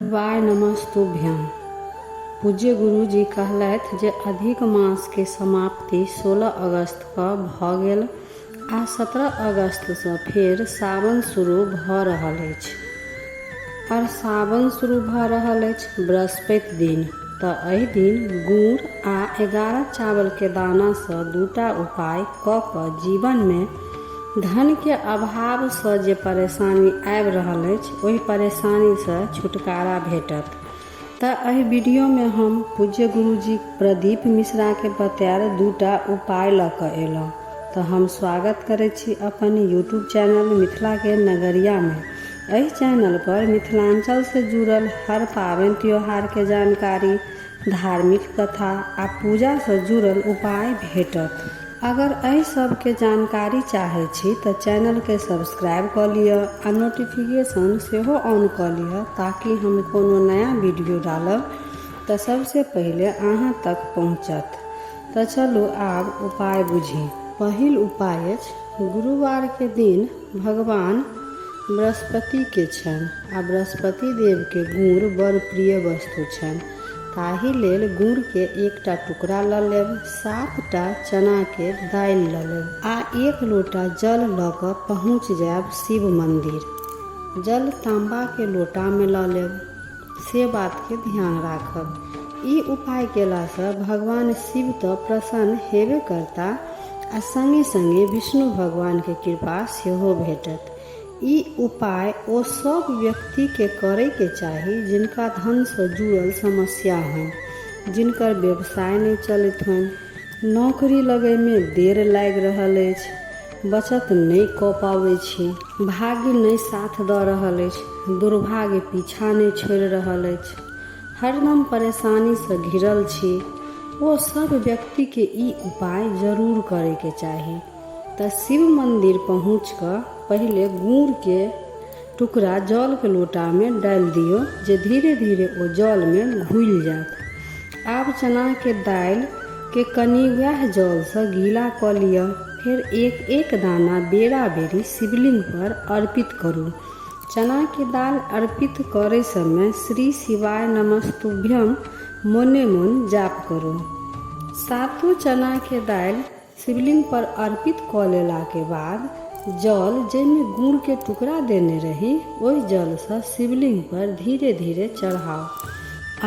शिवाय नमस्तुभ्यम। पूज्य गुरुजी कहलथि जे अधिक मास के समाप्ति 16 अगस्त क भ गेल आ 17 अगस्त सँ फेर सावन शुरू भ रहल अछि। आओर सावन शुरू भ रहल अछि बृहस्पति दिन त एहि दिन गुड़ आ 11 चावल के दाना सँ दूटा उपाय क क जीवन में धन के अभाव सँ जे परेशानी आबि रहल अछि ओहि परेशानी सँ छुटकारा भेटत। तऽ एहि वीडियो मे हम पूज्य गुरुजी प्रदीप मिश्रा के बतायल दूटा उपाय लऽ कऽ एलहुँ। तऽ हम स्वागत करैत छी अपन यूट्यूब चैनल मिथिला के नगरिया मे। एहि चैनल पर मिथिलांचल सँ जुड़ल हर पाबनि त्योहार के जानकारी, धार्मिक कथा आ पूजा सँ जुड़ल उपाय भेटत। अगर एहि सब के जानकारी चाहै छी त चैनल के सब्सक्राइब क लिअ आ नोटिफिकेशन सेहो ऑन क लिअ ताकि हम कोनो नया वीडियो डालब त सबसे पहिले अहाँ तक पहुँचत। त चलू आब उपाय बुझी। पहिल उपाय अछि गुरुवार के दिन भगवान बृहस्पति के छनि आ बृहस्पति देव के गुड़ बड़ प्रिय वस्तु छनि। ताहि लेल गुड़ के एकटा टुकड़ा ल लेब, 7टा चना के दालि ल लेब आ एक लोटा जल ल क पहुँच जायब शिव मंदिर। जल तांबा के लोटा में ल लेब, से बात के ध्यान राखब। ई उपाय केला सँ भगवान शिव त प्रसन्न हेबे करता आ संगे संगे विष्णु भगवान के कृपा सेहो भेटत। ई उपाय ओ सब व्यक्ति के करय के चाही जिनका धन सँ जुड़ल समस्या होइन, जिनकर व्यवसाय नहि चलैत होइन, नौकरी लगय मे देर लागि रहल अछि, बचत नहि क पाबय छी, भाग्य नहि साथ द रहल अछि, दुर्भाग्य पीछा नहि छोड़ि रहल अछि, हरदम परेशानी सँ घिरल छी, ओ सब व्यक्ति के ई उपाय जरूर करय के चाही। तऽ शिव मन्दिर पहुँच कऽ पहिले गुड़के टुकड़ा जलके लोटामे डालि दियौ जे धीरे धीरे ओ जलमे घुलि जायत। आब चनाके दालिके कनि वएह जलसँ गीला कऽ लिअ। फेर एक एक दाना बेरा बेरी शिवलिंग पर अर्पित करू। चनाके दालि अर्पित करै समय श्री शिवाय नमस्तुभ्यम मोने मोन जाप करू। सातो चनाके दालि शिवलिंग पर अर्पित कऽ लेलाके बाद जल जाहिमे गुड़के टुकड़ा देने रही ओहि जलसँ शिवलिंग पर धीरे धीरे चढ़ाउ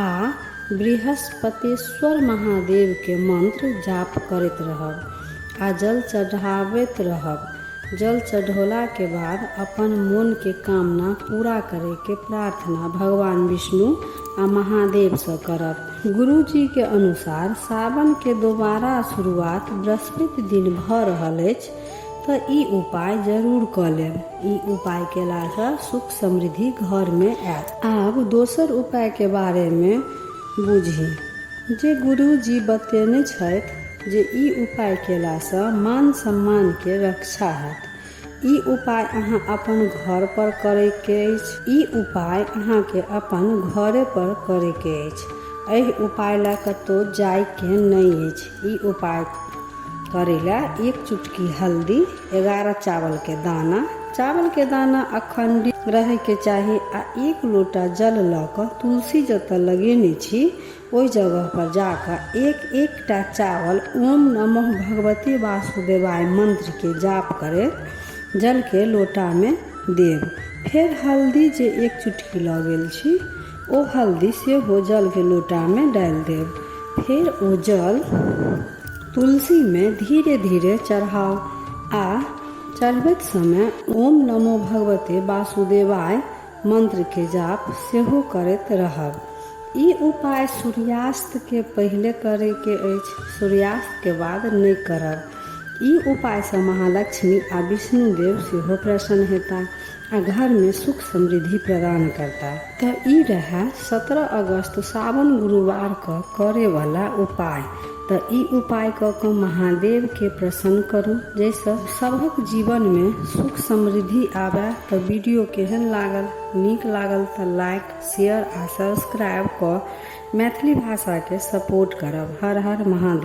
आ बृहस्पतेश्वर महादेवके मंत्र जाप करैत रहब आ जल चढ़ाबैत रहब। जल चढ़ौलाके बाद अपन मोनके कामना पूरा करैके प्रार्थना भगवान विष्णु आ महादेवसँ करब। गुरुजीके अनुसार सावनके दोबारा शुरुआत बृहस्पति दिन भऽ रहल अछि तऽ ई उपाय जरूर कऽ लेब। ई उपाय केलासँ सुख समृद्धि घरमे आयत। आब दोसर उपायके बारेमे बुझी। जे गुरुजी बतेने छथि जे ई उपाय केला सँ मान सम्मान के रक्षा हैत। ई उपाय अहाँ अपन घर पर करय के अछि। ई उपाय अहाँ के अपन घरे पर करय के अछि। एहि उपाय ला कतौ जाय के नहि अछि। ई उपाय करय ला एक चुटकी हल्दी, 11 चावल के दाना, चावल के दाना अखंडित रहय के चाही, आ एक लोटा जल लऽ कऽ तुलसी जतऽ लगेने छी ओहि जगह पर जा कऽ एक एकटा चावल ओम नमः भगवते वासुदेवाय मंत्र के जाप करैत जल के लोटा में देब। फेर हल्दी जे एक चुटकी लऽ गेल छी ओ हल्दी सेहो जल के लोटा में डालि देब। फेर ओ जल तुलसी में धीरे धीरे चढ़ाउ आ चढ़बैत समय ओम नमो भगवते वासुदेवाय मंत्र के जाप सेहो करैत रहब। ई उपाय सूर्यास्त के पहिले करय के अछि, सूर्यास्त के बाद नहि करब। ई उपाय सँ महालक्ष्मी आ विष्णुदेव सेहो प्रसन्न हेता आ घर में सुख समृद्धि प्रदान करता। तऽ ई रहए 17 अगस्त सावन गुरुवार कऽ करे वाला उपाय। तऽ ई उपाय कऽ कऽ महादेव के प्रसन्न करू जाहिसँ सभक जीवन में सुख समृद्धि आबय। तऽ वीडियो केहन लागल? नीक लागल तऽ लाइक, शेयर आ सब्सक्राइब कऽ मैथिली भाषा के सपोर्ट करब। हर हर महादेव।